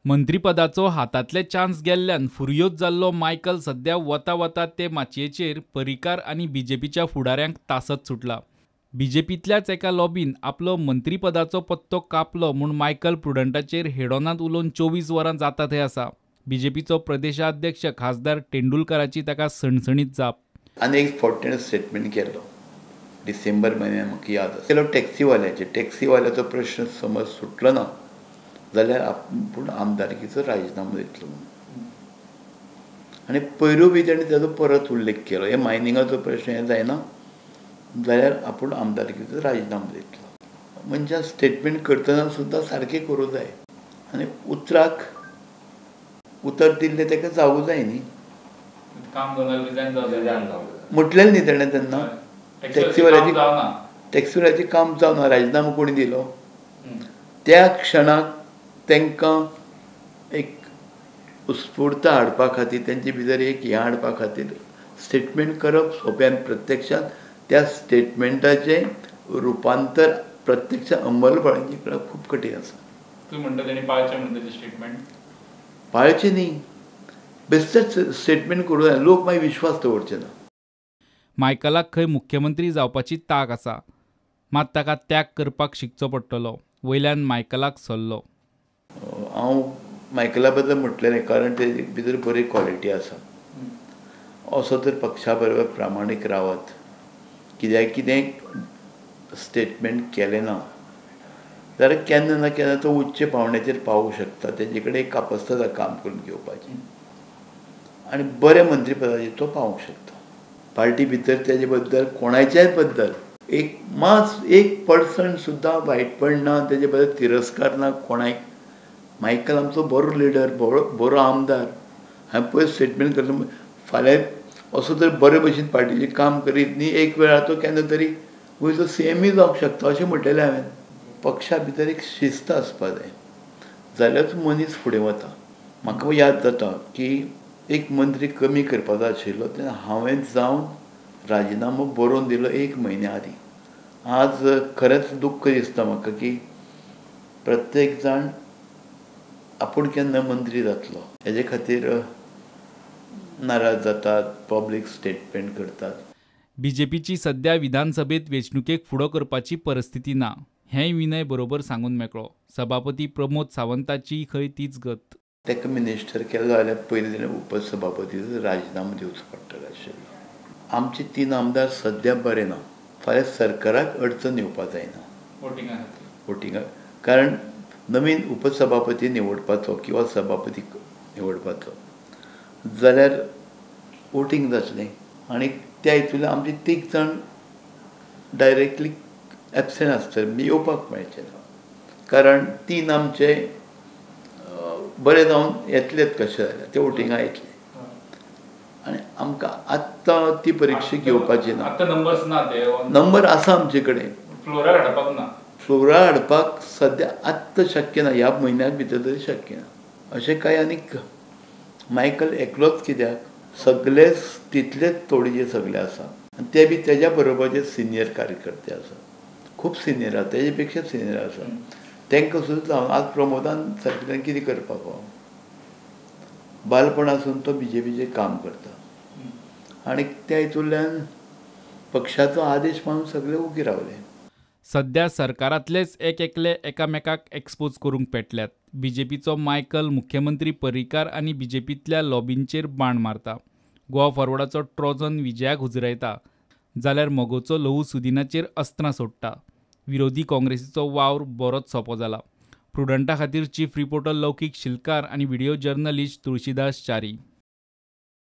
मंत्रीपदाचो हातांतले chance गेल्ल्यान फुरयोज जाल्लो Michael सध्या वता वता ते माचयेचेर पर्रीकार आनी बीजेपीच्या फुडाऱ्यांक तासत सुटला. बीजेपींतल्याच एका लॉबीन आपलो मंत्रीपदाचो पत्तो कापलो म्हूण मायकल प्रुडंटाचेर हेडोनांत उलोवन 24 वरां जाता थंय आसा. बीजेपीचो प्रदेशाध्यक्ष खासदार तेंडुलकाराची ताका सणसणीत जाप. आनी एक फावटी स्टेटमेंट केल्लो डिसेंबर म्हयन्यान, म्हाका याद आसा, केलो टॅक्सीवाल्याचेर. टॅक्सीवाल्याचो प्रश्न समज सुटलो ना जाल्यार आपूण आमदारकीचो राजिनामो दितलो म्हणून. आनी पयरूय बी ताणें ताजो परत उल्लेख केलो, हे मायनिंगाचो प्रश्न हें जायना जाल्यार आपूण आमदारकीचो राजिनामो दितलो. मनशान स्टेटमेंट करतना सुद्दां सारकें करूं जाय आनी उतराक उतर दिल्लें ताका जावूं जाय न्ही. म्हटलें न्ही ताणें तेन्ना टॅक्सीवाल्याचें काम जावना, राजिनामो कोणी दिलो त्या क्षणाक तांकां एक उत्स्फूर्त हाडपा खातीर, तेंचे भितर एक हें हाडपा खातीर स्टेटमेंट करप सोंपें आनी प्रत्यक्षांत त्या स्टेटमेंटाचें रुपांतर प्रत्यक्ष अंमलबजावणी करप खूब कठीण आसा. तूं म्हणटा तेणी पाळचें म्हणटा तें स्टेटमेंट पाळचें न्ही, बेश्टेच स्टेटमेंट करूं जाय, लोक मागीर विश्वास दवरचे ना. मायकलाक खंय मुख्यमंत्री जावपाची तांक आसा, मात ताका त्याग करपाक शिकचो पडटलो. वयल्यान मायकलाक सल्लो. हांव मायकला बद्दल म्हटलें कारण तेजे भितर बरी क्वॉलिटी आसा. असो तर पक्षा बरोबर प्रामाणीक रावत, कित्याक कितें स्टेटमेंट केलें ना जाल्यार केन्ना ना केन्ना तो उच्च पावंड्याचेर पावूंक शकता. तेजे कडेन एक कापस्ताद आसा काम करून घेवपाची आनी बऱ्या मंत्रीपदाचेर तो पावूंक शकता. पार्टी भितर तेजे बद्दल कोणाच्याय बद्दल एक मास एक पर्संट सुद्दां वायटपण ना, तेजे बद्दल तिरस्कार ना कोणाक. मायकल आमचो बरो लिडर, बरो आमदार. हांवें पयर स्टेटमेंट करता, फाल्यां असो तर बरे भशेन पार्टीचें काम करीत न्ही, एक वेळार तो केन्ना तरी गोंयचो सीएमय जावंक शकता अशें म्हटलेलें हांवें. पक्षा भितर एक शिस्त आसपा जाय जाल्यारूच मनीस फुडें वता. म्हाका याद जाता की एक मंत्री कमी करपाचो आशिल्लो तेन्ना हांवें जावन राजिनामो बरोवन दिलो एक म्हयन्या आदीं. आज खरेंच दुख्ख दिसता म्हाका की प्रत्येक जाण आपूण केन्ना मंत्री जातलो हेजे खातीर नाराज जातात, पब्लीक स्टेटमेंट करतात. बीजेपीची सध्या विधानसभेत वेंचणुकेक फुडो करपाची परिस्थिती ना हेंय विनय बरोबर सांगून मेकळो. सभापती प्रमोद सावंताची खंय तीच गत. ताका मिनिस्टर केलो जाल्यार पयलीं ताणें उपसभापतीचो राजिनामो दिवचो पडटलो आशिल्लो. आमचे 3 आमदार सद्या बरे ना, फाल्यां सरकाराक अडचण येवपा जायना वोटिंगाक, कारण नवीन उपसभापती निवडपाचो किंवा सभापती निवडपाचो जाल्यार वोटींग जातलें आनी त्या हितूंतल्यान आमचे 3 जाण डायरेक्टली एबसेंट आसतले, म्हणजे येवपाक मेळचें ना, कारण 3 आमचे बरे जावन येतलेच कशें जाल्यार ते वोटिंगाक येतले आनी आमकां आत्तां ती परिक्षा घेवपाची ना. नंबर आसा आमचे कडेन, फ्लोरा हाडपाक ना, फ्लोरा हाडपाक सद्या आत्तां शक्य ना, ह्या म्हयन्याक भितर तरी शक्य ना. अशें कांय आनीक मायकल एकलोच कित्याक, सगळे तितलेच तोडीचे सगळे आसा आनी ते बी तेज्या बरोबर जे सिनियर कार्यकर्ते आसा, खूब सिनियर आसा, तेजे पेक्षा सिनियर आसा, तांकां सुद्दां आज प्रमोदान सारकेल्यान कितें करपाक फावो. बालपणासून तो बीजेपीचें काम करता आनी त्या हितूंतल्यान पक्षाचो आदेश मानून सगळे उगी रावले. सध्या सरकारांतलेच एक एकले एकामेकाक एक्सपोज करूंक पेटल्यात. बीजेपीचो मायकल मुख्यमंत्री पर्रीकार आनी बीजेपींतल्या लॉबींचेर बाण मारता. गोवा फॉरवर्डाचो ट्रोजन विजयाक हुजरायता जाल्यार मगोचो लहू सुदिनाचेर अस्त्रां सोडटा. विरोधी काँग्रेसीचो वावर बरोच सोंपो जाला. प्रुडंटा खातीर चीफ रिपोर्टर लौकीक शिलकार आनी व्हिडियो जर्नलिस्ट तुळशीदास च्यारी.